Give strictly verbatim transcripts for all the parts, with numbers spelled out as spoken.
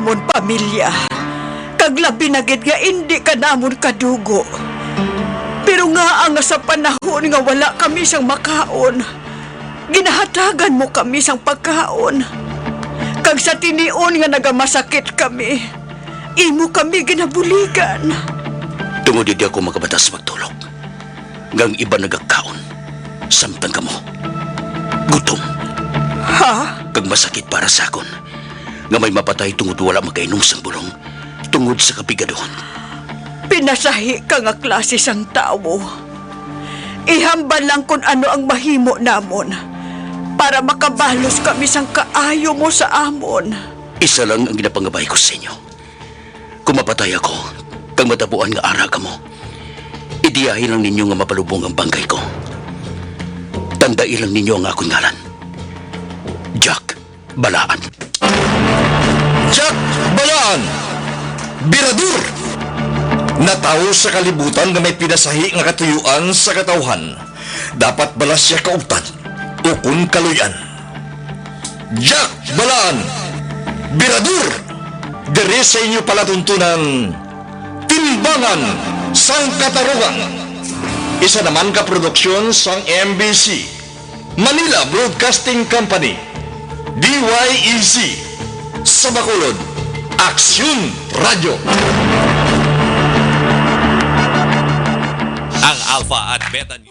amon pamilya, kag labi na gid nga indi ka namon kadugo. Pero ngaa nga sa panahon nga wala kami sang makaon, ginahatagan mo kami sang pagkaon, kag sa tinion nga nagamasakit kami, imo kami ginabuligan. Tungod hindi ako makabatas magtulog, nga ang iban nagakaon, samtang kamo gutom. Ha? Kag masakit para sa akon nga may mapatay tungod wala makainom sang bulong tungod sa kapigaduhon. Pinasahi ka nga klase sang tawo. Ihambal lang kon ano ang mahimo namon para makabalos kami sang kaayo mo sa amon. Isa lang ang ginapangabay ko sa inyo. Kung mapatay ako, kag matabuan nga ara kamo, idiyahi lang ninyo nga mapalubong ang bangkay ko. Tandai lang ninyo ang akon ngalan, Jack Balaan. Jack Balaan, birador! Natawo sa kalibutan nga may pinasahi nga katuyuan sa katawhan. Dapat bala sia kauptan ukon kaluy-an. Jack Balaan, birador, diri sa inyo palatuntunan, Timbangan sang Katarungan. Isa naman ka produksyon sang M B C, Manila Broadcasting Company, D Y E C, sa Bacolod, Aksyon Radio. Ang Alpha at Beta News.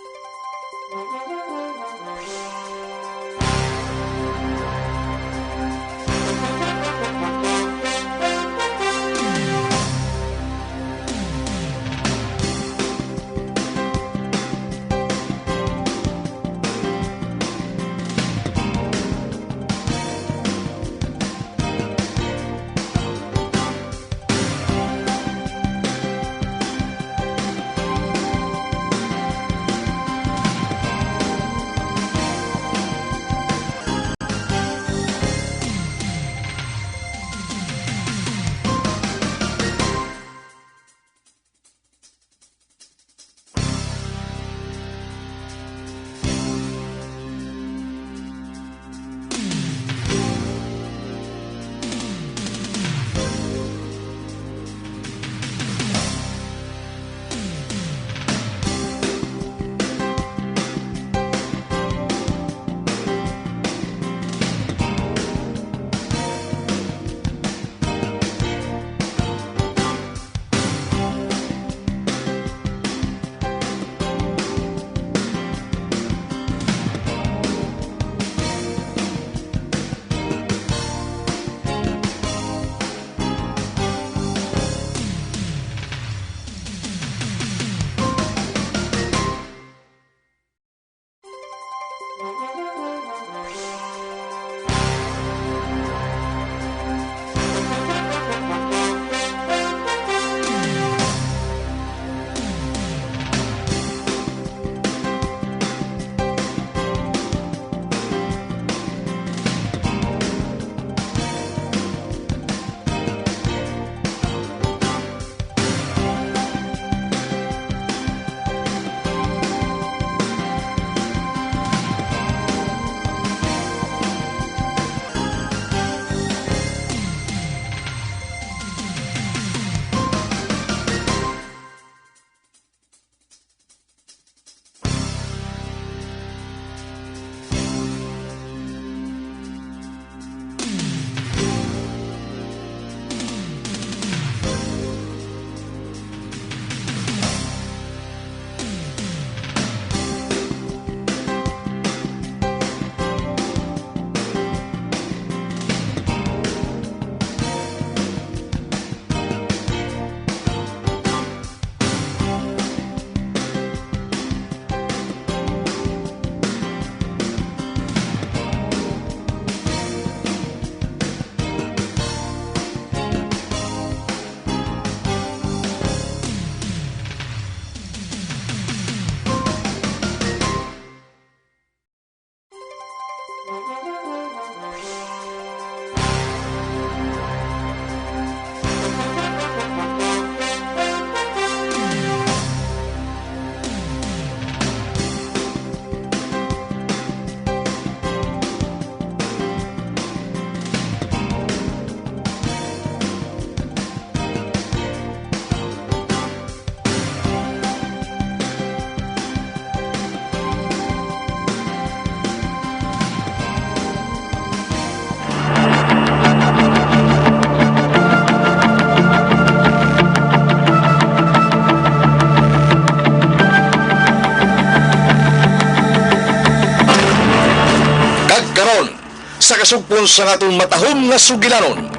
sa kasugpon sang aton matahom nga sugilanon,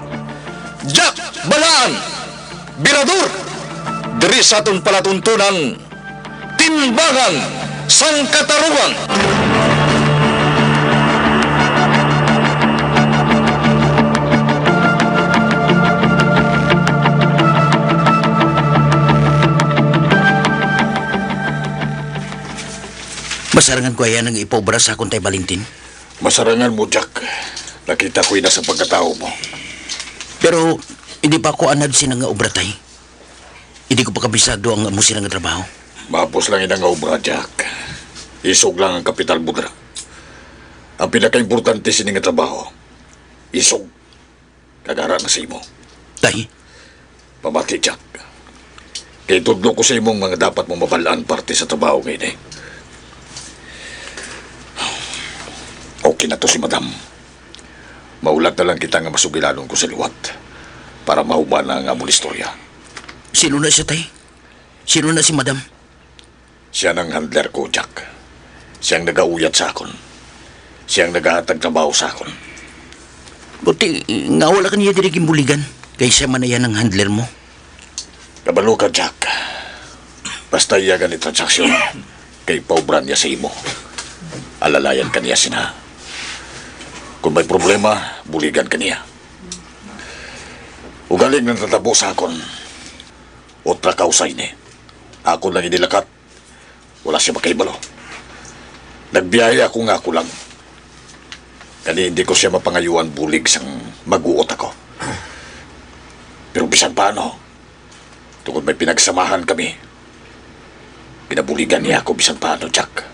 Jack Balaan, Birador, diri sa aton palatuntunan, Timbangan sang Katarungan. Masarangan ko iya nga ipaobra sa akon, Tay Valentin. Masarangan mo, Jack. Nakita ko ina sa pagkatawo mo. Pero hindi pa ako anad sina nga obra, Tay. Hindi ko pa kabisado ang amo sina nga trabaho. Mahapos lang ina nga obra, Jack. Isog lang ang kapital mo dira. Ang pinakaimportante sini nga trabaho, isog. Kag ara na sa imo. Tay. Pamati, Jack. Kay tudlo ko sa imong mga dapat mo mabal-an parte sa trabaho nga ini. Okay na to si Madam. Maulat na lang kita nga masugilanon ko sa liwat para mahuman na ang amon istorya. Sino na siya, Tay? Sino na si Madam? Siya nang handler ko, Jack. Siyang nagauyat sa akon. Siyang nagahatag trabaho sa akon. Buti nga wala ka niya diri ginbuligan, kay siya man na yan ang handler mo. Kabalo ka, Jack. Basta iya gani transaksyon, kay paubran niya sa imo. Alalayan ka niya sina. Kung may problema, buligan ka niya. Ugaling nang natabo sa akon, otra kausa ini. Ako lang inilakat. Wala siya makahibalo. Nagbiyahe ako nga ako lang. Kani hindi ko siya mapangayuan bulig sang mag-uot ako. Pero bisan paano, tungod may pinagsamahan kami, ginabuligan niya ako bisan paano, Jack.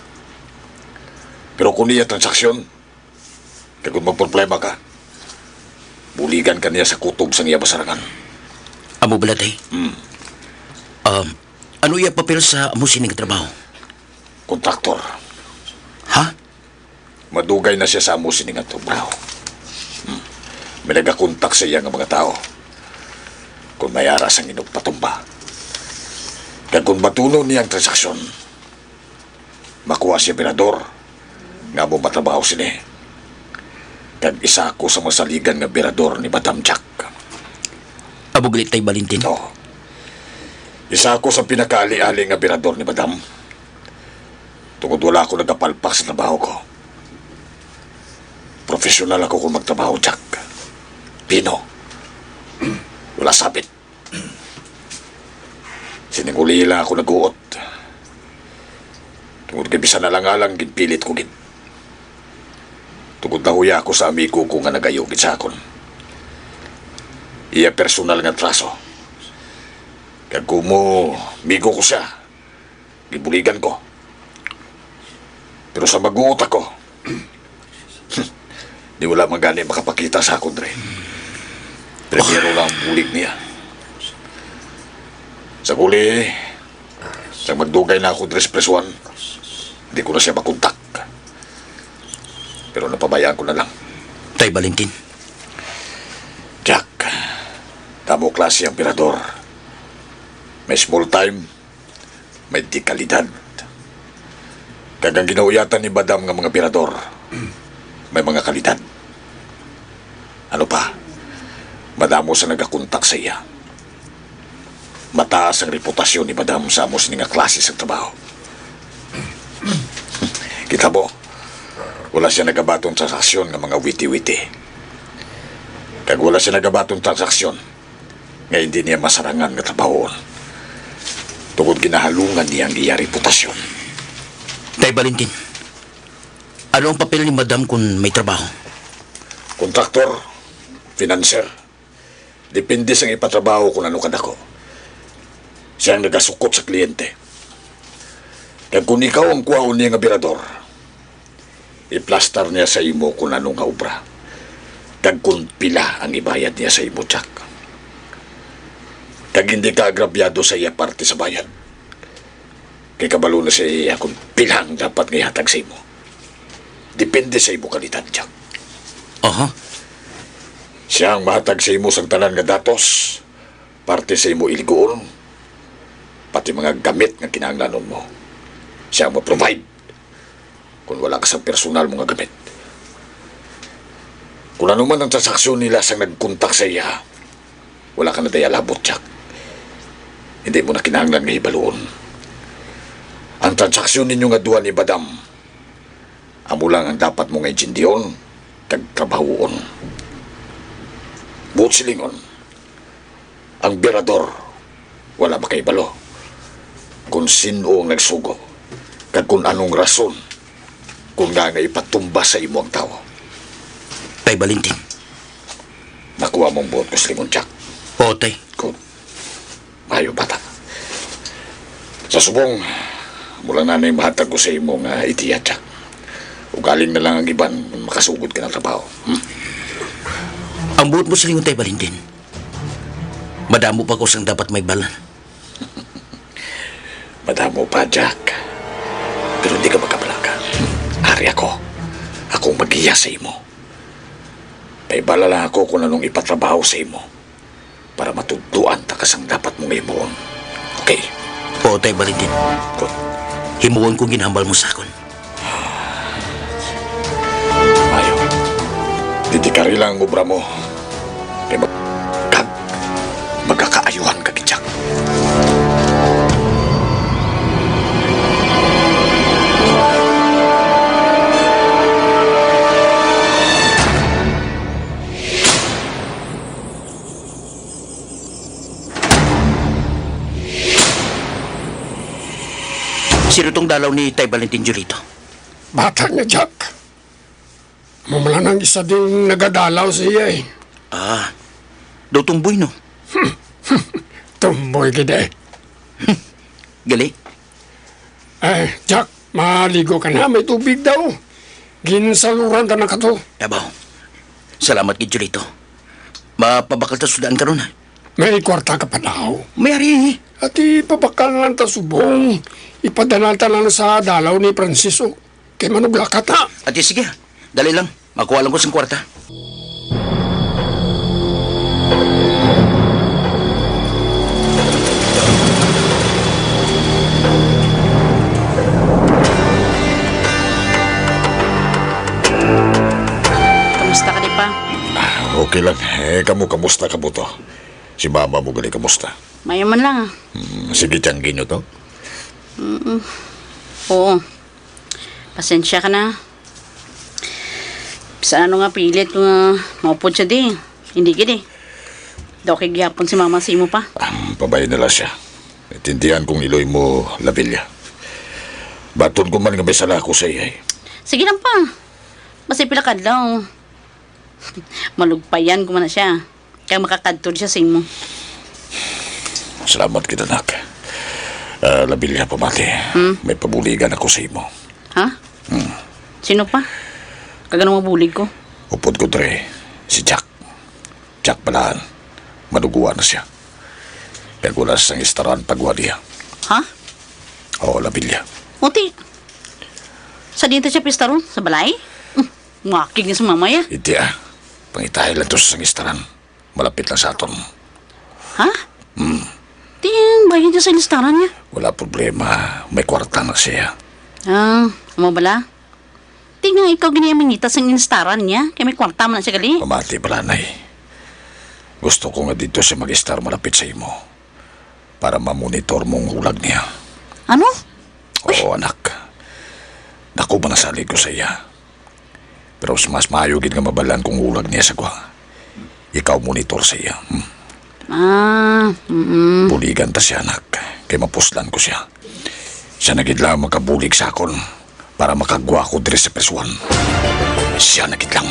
Pero kung iya transaksyon, kag kung magproblema ka, buligan ka niya sa kutob sang iya masarangan. Amo bala, Tay? Hmm. Um, ano iya papel sa amo sining trabaho? Kontraktor. Ha? Madugay na siya sa amo sini nga trabaho. Hmm. May nagakontak sa iya nga mga tao kung may ara sang inugpatumba. Kag kung matuno niya ang transaksyon, makuha siya birador nga amo matrabaho sini. Kag isa ako sa masaligan nga birador ni Madam Jack. Amo gali, Tay Valentin? Oo. Isa ako sa pinakaali-ali nga birador ni Madam. Tungod wala ako nagapalpak sa trabaho ko. Profesional ako kung magtrabaho, Jack. Pino. Wala sabit. Sining uli lang ako naguot. Tungod kay bisan alang-alang, ginpilit ko gid. Tungod nahuya ako sa amigo ko nga nagayo gid sa akon. Iya personal nga traso. Kag kumo, amigo ko siya. Gibuligan ko. Pero sa maguot ako, di wala man gani makapakita sa akon, Dre. Primero lang ang bulig niya. Sa uli, sa magdugay na ako, Dre, sa presuhan, di ko na siya makontak. Pero napabayaan ko na lang. Tay Valentin. Jack, damo klase ang birador. May small time, may dekalidad. Kag ang ginauyatan ni Madam nga mga birador, may mga kalidad. Ano pa? Madamo sa nagakontak sa iya. Mataas ang reputasyon ni Madam sa amo sini nga klase sa trabaho. Kita mo, wala siya nagabaton transaksyon nga mga witi-witi. Kag wala siya nagabaton transaksyon nga hindi niya masarangan nga trabahoon, tungod ginahalungan niya ang iya reputasyon. Tay Valentin, ano ang papel ni Madam kung may trabaho? Kontraktor, financier, depende sang ipatrabaho kung ano kadako. Siya ang nagasukop sa kliyente. Kag kung ikaw ang kuhaon niya nga birador, iplastar niya sa imo kung ano nga obra, kag kung pila ang ibayad niya sa imo, Jack. Kag hindi ka agrabyado sa iya parte sa bayad, kay kabalo na siya iya kung pila ang dapat nga ihatag sa imo. Depende sa imo kalidad, Jack. Aha. Siya ang mahatag sa imo sang tanan nga datos, parte sa imo iliguon, pati mga gamit nga kinahanglanon mo. Siya ang ma-provide. Kung wala ka sa personal mo nga gamit. Kung ano man ang transaksyon nila sang nagkontak sa iya, wala ka na daya labot, Jack. Hindi mo na kinahanglan nga hibaluon. Ang transaksyon ninyo nga duha ni Madam, amo lang ang dapat mo nga intindihon kag trabahuon. Buot silingon, ang Berador wala makahibalo kon sin-o ang nagsugo kag kon anong rason kon ngaa nga ipatumba sa imo ang tawo. Tay Valentin. Nakuha mo ang buot ko silingon, Jack. Oo, tay. Good. Maayo, bata. Sa subong, amo lang na ang mahatag ko sa imo nga ideya, Jack. Ugaling na lang ang iban makasugod ka ng trabaho. Hmm? Ang buot mo silingon, Tay Valentin. Madamo pa ko sang dapat mahibaluan. Madamo pa, Jack. Pero di ka magkabalaka. Ari ako. Akong maghiya sa imo. Pahibala lang ako kung anong ipatrabaho sa imo para matudloan ta ka sang dapat mong himuon. Okay? Oo, Tay Valentin. Good. Himuon kong ginhambal mo sa akon. Ayo. Didikari lang ang obra mo. Kay mag-, kag magakaayuhan ka gid, Jack. Sino tong dalaw ni Tay Valentin, Julito? Bata niya, Jack. Amo man lang ang isa ding nagadalaw sa iya, eh. Ah, daw tumboy, no? Tumboy gid, eh. Gali? Eh, Jack, maligo ka na. May tubig daw. Ginsaluran ta na kato. Yabaw. Salamat gid, Julito. Mapabakal ta sud-an karon, ha? May kwarta ka pa daw. May ari, eh. Ati, pabakal lang ta subong. Ipadala ta lang sa dalaw ni Francisco. Kay manuglakat, ha? Ati, sige. Dali lang. Makuha lang ko sing kwarta. Kamusta ka, di pa? Ah, okay lang. Eh, kamo, kamusta ka, buto? Si mama mo gali, kamusta? Maayo man lang, ah. Hmm, sige, tiyanggi niyo to? Mm-mm. Oo. Pasensya ka na. Bisan ano nga pilit ko nga maupod siya di. Hindi gid eh. Daw kay gihapon si mama sa imo pa. Ah, pabay na lang siya. Intindihan kong iloy mo, Lavilla. Baton ko man nga may sala ako sa iya, eh. Sige lang pa. Basta pila ka adlaw. Malugpayan ko man na siya. Kay makakadto siya sa imo. Salamat kita, anak. Ah, Lavilla, pamati. Hmm? May pabuligan ako sa imo. Ha? Hmm. Sino pa? Kag ano mabulig ko? Upod ko, Dre. Si Jack. Jack Balaan. Maduguan na siya. Kag wala sang istaran pagwaliya. Ha? Oo, Lavilla. Uti, sa dinta siya pistaron? Sa balay? Hmm. Makig niya sa mamaya. Hindi, ah. Pangitahi lang to sa sang istaran. Malapit lang sa aton. Ha? Hmm. Ting, bayad niya sa listaran niya. Wala problema. May kwarta na siya. Ah, amo bala? Ting, ikaw gani ang mangita sang listaran niya. Kay may kwarta man na siya gali. Pamati bala, Nay. Gusto ko nga dito siya mag-istar malapit sa imo para mamonitor mo ang hulag niya. Ano? Uy. Oo, anak. Dako man ang salig ko sa iya. Pero mas, mas maayo gid nga mabalaan kung hulag niya sa gwa. Ikaw monitor sa iya, hmm? Ah, mm. Buligan ta siya, anak, kay mapuslan ko siya. Siya na gid lang makabulig sa akon para makagwa ko diri sa prisuhan. Siya na gid lang.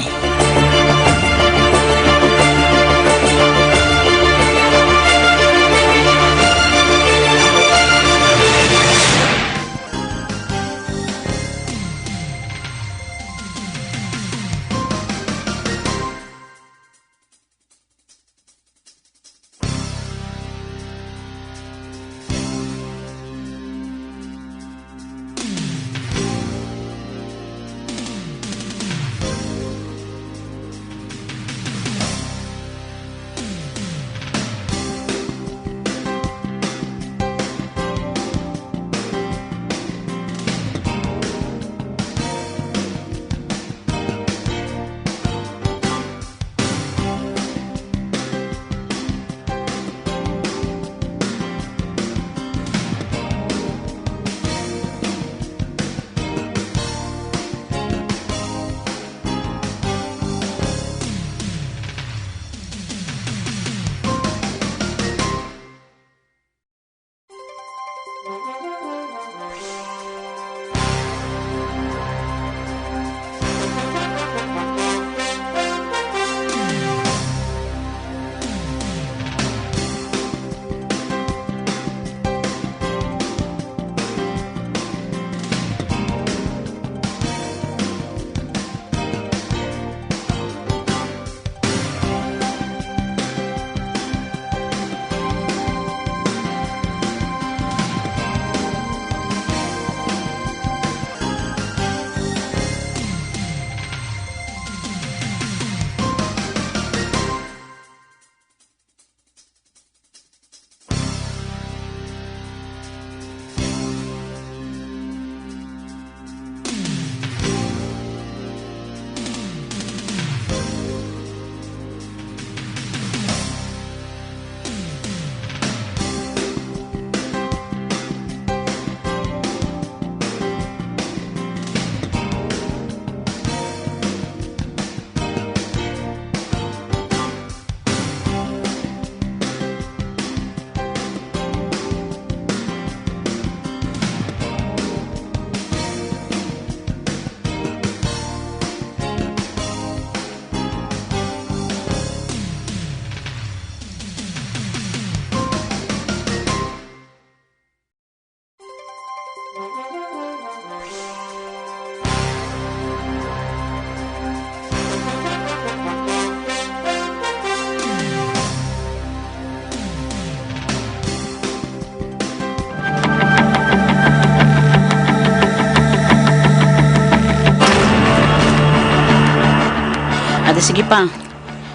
Sige pa.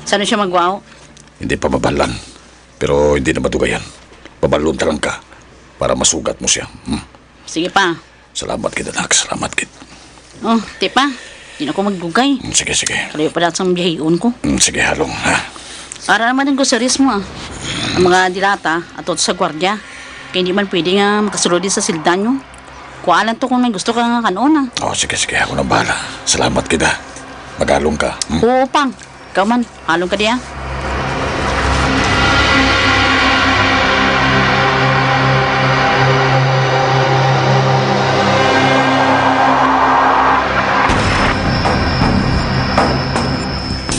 Saan siya magwao? Hindi pa mabalan. Pero hindi na madugayan. Pabalon ta lang ka para masugat mo siya. Hmm. Sige pa. Salamat gid, anak. Salamat gid. Oh, ti pa. Di na ko magdugay. Mm, sige, sige. Kalayo pa dapat sang biyahion ko. Mm, sige, halong, ha? Para naman ang groceries mo, ah. Ang mga dilata, ato sa gwardiya. Kaya hindi man pwede nga makasulod sa sildan nyo. Kuha lang to kung may gusto ka nga kanon, ah. Oh, sige, sige. Ako nang bahala. Salamat gid, ha. Magalong ka. Hmm? Oo, pang. Ikaw man, halong ka diya.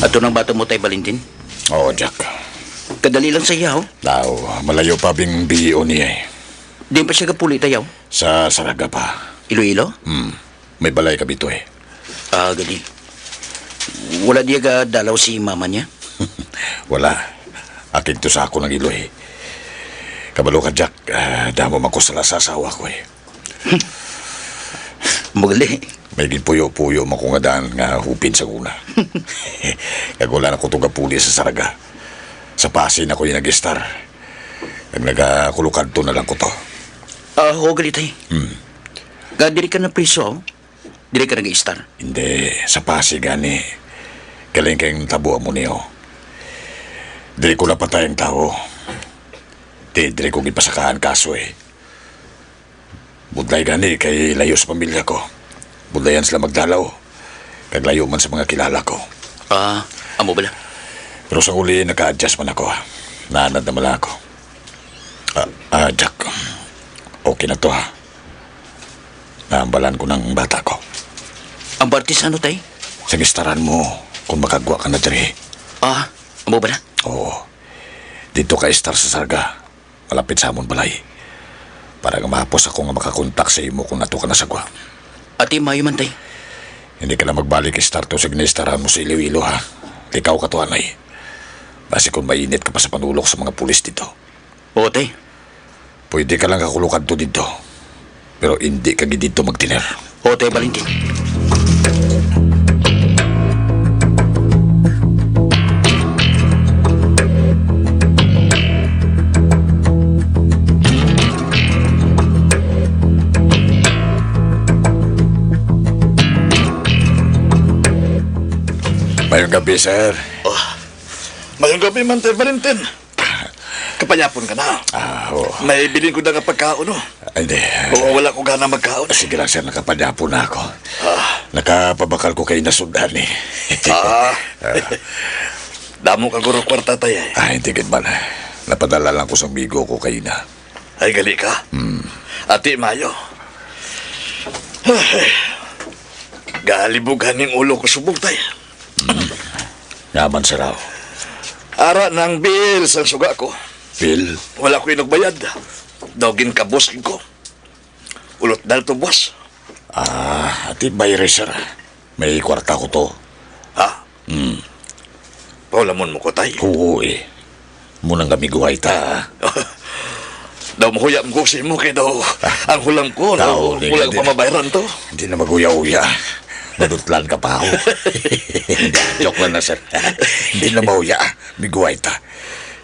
Ato nang bata mo, Tay Valentin? Oo, Jack. Kadali lang sa iya, oh. Daw, malayo pa bing bihion niya, eh. Diin pa siya gapuli, Tay, oh? Sa Saraga pa. Iloilo? Hmm. May balay kami to, eh. Ah, gani. Wala diya ga dalaw si mama niya? Wala. Akig to sa ako nang iloy. Kabalo ka, Jack, ah, damo man ko sala sa asawa ko, eh. Magali. May ginpuyo-puyo man ko nga daan nga hupin sa una. Kag wala na ko to gapuli sa Saraga. Sa Pasig na ko yung nag-estar. Kag nagakulukadto na lang ko to. Ah, ho, gali, Tay. Hmm. Ga diri ka na priso, oh? Diri ka nag-istar? Hindi, sa Pasig gani. Galing kay ang tabo amo niyo. Diri ko napatay ang tawo. Di, diri ko gipasakaan kaso, eh. Budlay gani kay layo sa pamilya ko. Budlayan sila magdalaw. Kag layo man sa mga kilala ko. Ah, amo bala? Pero sa uli, naka-adjust man ako, ha. Naanad na man lang ako. Ah, ah, Jack, okay na to, ha. Naambalan ko ng bata ko. Ang party sa ano, Tay? Sa gistaran mo, kung makagwa ka na diri. Ah, amo bala? Oo. Dito ka istar sa Saraga. Malapit sa amon balay. Para nga mahapos ako nga makakontak sa imo kung nato ka nasagwa. Ati, maayo man, Tay. Hindi ka na magbalik istar to sa ginistaran mo sa Iloilo, ha? Likaw ka to, anay. Basi kung mainit ka pa sa panulok sa mga pulis dito. Oo, Tay. Pwede ka lang kakulukad to dito. Pero hindi ka gid dito magtiner. Oo, Tay Valentin. Mayong gabi, sir. Oh, mayong gabi man, Tay Valentin. Kapayapon ka na. Ah, oo. May bilin ko na nga pagkaon, no? Ay, hindi. Oo, wala ko gana magkaon. Sige lang, sir, nakapanyapon na ako. Ah. Nakapabakal ko kay nasud-an, eh. Ah. Ah. Damo ka guro kwarta, Tay, eh. Ah, hindi gid man. Napadala lang ko sa amigo ko kay na. Ay, gali ka? Hmm. Ati, maayo. Ay, galibog ning ulo ko subong, Tay. Hmm. Naman, sir, aw. Ara nang bill sang suga ko. Bill? Wala ko inugbayad. Daw ginkabos gid ko. Ulot dal to, boss. Ah, ati bayre, sir. May kwarta ko to. Ha? Hmm. Paulamon mo ko, Tay? Oo, eh. Mo nang kami guhay ta. Daw mahuya mo ko sa imo kay daw ang hulam ko, Tao, daw di wala ka ko di- pamabayaran to. Hindi na maguya-uya. Madutlan ka pa ako. Hindi, joke lang na, sir. Hindi na mahuya. Miguhay ta.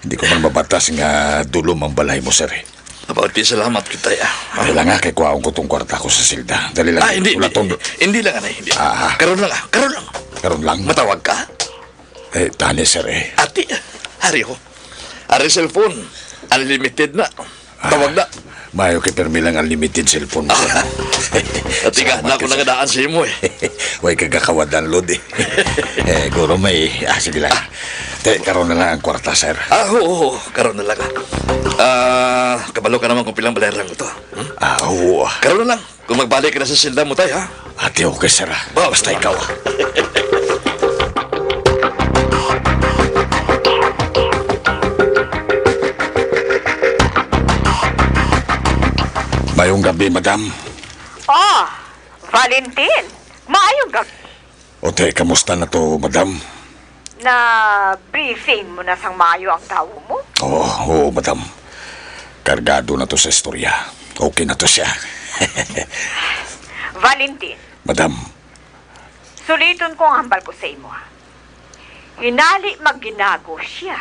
Hindi ko man mabatas nga dulom ang balay mo, sir, eh. Abati, salamat kita, ya. Dali lang, ha, kay kuhaon ko tong kwarta ko sa silda. Dali lang, Ah, hindi, wala hindi, tong hindi lang, anay, hindi. Ah. Karon lang, ah, karon lang. Karon lang? Matawag ka? Eh, tani, sir, eh. Ati, hari ko. Ari cellphone, unlimited na. Ah, tawag na. Mayo kay permi lang unlimited cellphone mo, sir. Ati ka, Salamat na ako ka, sir. Nangadaan sa imo, eh. Way ka gakawa download, eh. Eh, guro may, ah, sige lang. Te, karon na lang ang kwarta, sir. Ah, oo, oo, karon na lang, ah. Ah, kabalo ka naman kung pilang balerang ko to. Hmm? Ah, oo. Karon na lang. Kung magbalik ka na sa silda mo, Tay, ha? Ate, okay, sir, ah. Oh. Basta ikaw, ah. Mayong gabi, madam. Oh, Valentin, maayong gabi. Ote, kamusta na to, madam? Na-briefing mo na sang maayo ang tawo mo? Oo, oo, madam. Kargado na to sa istorya. Okay na to siya. Valentin. Madam. Suliton ko ang hambal ko sa imo, ha. Nginali magginago siya,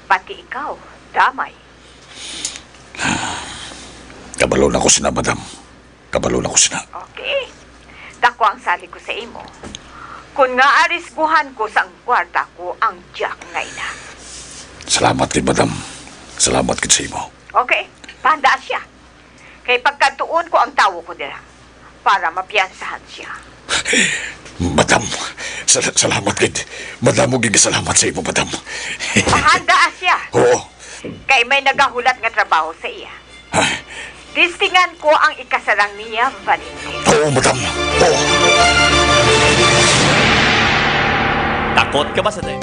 pati ikaw, damay. Kabalo na ko sina, madam. Kabalo na ko sina. Okay. Dako ang salig ko sa imo. Kung nga arisguhan ko sa ang kwarta ko ang Jack nga ina. Salamat kay madam. Salamat kay sa imo. Okay, pahanda siya. Kay pagkadtuon ko ang tawo ko dira para mapiyansahan siya. Madam, sal- salamat gid. Madamo gid nga salamat sa imo, madam. Pahanda siya. Oo. Kay may nagahulat nga trabaho sa iya. Ay. Testingan ko ang ikasarang niya, Valentin. Oo, madam. Oo. Takot ka ba sa death?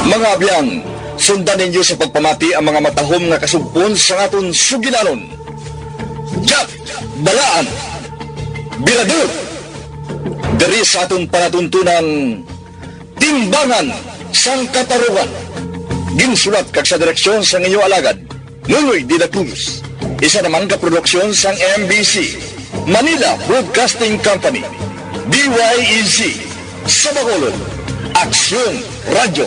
Mga abyan, sundan ninyo sa pagpamati ang mga matahom nga kasugpon sang aton sugilanon. Jack Balaan, Birador, diri sa aton palatuntunan, Timbangan sang Katarungan. Ginsulat kag sa direksyon sang inyo alagad, Nonoy de la Cruz. Isa naman ka produksyon sang M B C, Manila Broadcasting Company, D Y E C, sa Bacolod, Aksyon Radyo.